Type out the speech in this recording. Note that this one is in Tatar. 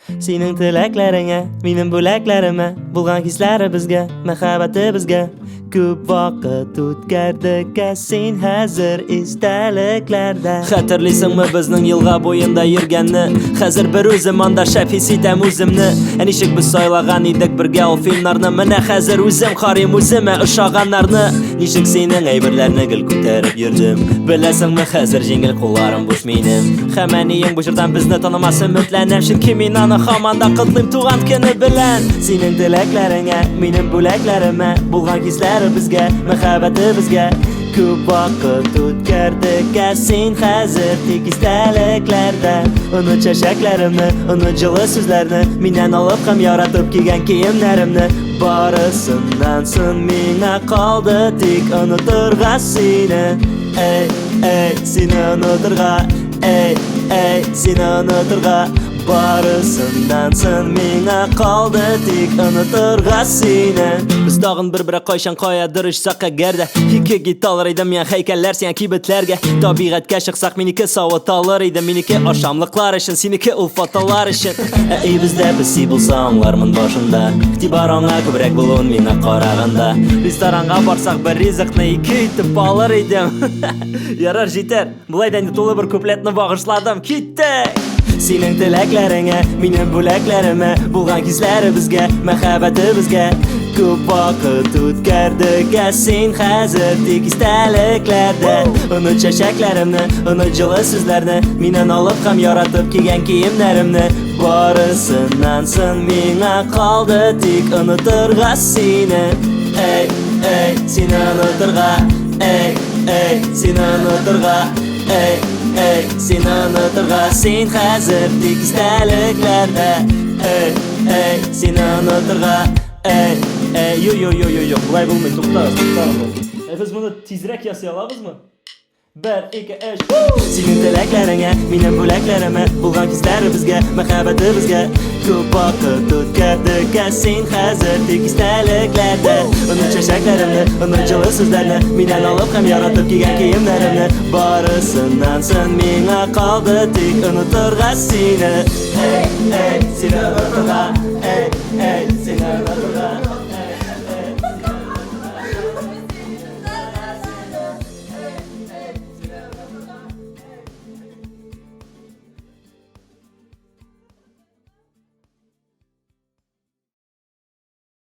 Синең теләкләреңә, минем бүләкләремә, булган хисләребезгә, мәхәббәтебезгә күп вакыт үткәрдек, ә син хәзер истәлекләрдә. Хәтерлисеңме безнең елга буенда йөргәнне? Хәзер бер үзем анда шәп хис итәм үземне. Ә ничек без сайлаган идек бергә ул фильмнарны? Менә хәзер үзем карыйм үземә ошаганнарны. Ничек синең әйберләрне гел күтәреп йөрдем. Беләсеңме, хәзер җиңел кулларым буш минем. Һәм әниең бу җырдан безне танымас өметләнәм, чөнки мин аны һаман да котлыйм туган көне белән. Синең теләкләреңә, минем бүләкләремә, булган хисләребезгә, мәхәббәтебезгә күп вакыт үткәрдек, ә син хәзер тик истәлекләрдә. Оныт чәчәкләремне, оныт җылы сүзләрне, миннән алып һәм яратып кигән киемнәремне. Барысыннан соң миңа калды тик онытырга сине. Эй, эй, сине онытырга. Эй, эй, сине онытырга. Барысыннан соң миңа калды тик онытырга сине. Без тагын бер-бер кайчан каядыр очсак әгәр дә, ике гид алыр идем миңа һәйкәлләр сиңа кибетләргә. Табигатькә чыксак, минеке савыт алыр идем, минеке ашамлыклар өчен, синеке ул фотолар өчен. Ә өебездә песи булса аңлармын башында. Игътибар аңа күбрәк булуын миңа караганда. Ресторанга барсак бер ризыкны ике итеп алыр идем. Ярар, җитәр. Болай да инде тулы бер куплетны багышладым. Киттек! Синең теләкләреңә, минем бүләкләремә, булган хисләребезгә, мәхәббәтебезгә күп вакыт үткәрдек, ә син хәзер тик истәлекләрдә. Оныт чәчәкләремне, оныт җылы сүзләрне, миннән алып һәм яратып кигән киемнәремне. Барысыннан соң миңа калды тик онытырга сине. Эй, эй, сине онытырга. Эй, эй, сине онытырга. Эй, эй, сине онытырга. Син хәзер тик истәлекләрдә. Эй, эй, сине онытырга. Эй, эй, ю, ю, ю, ю, ю, болай булмый, туктагыз, туктагыз. Ә без моны тизрәк ясый алабызмы? Бер, ике, өч. Синең теләкләреңә, минем бүләкләремә, булган хисләребезгә, мәхәббәтебезгә күп вакыт үткәрдек, ә син хәзер тик истәлекләрдә. Оныт чәчәкләремне, оныт җылы сүзләрне, миннән алып һәм яратып кигән киемнәремне. Барысыннан соң миңа калды тик онытырга сине. Эй, эй, сине онытырга. Эй, эй, сине онытырга.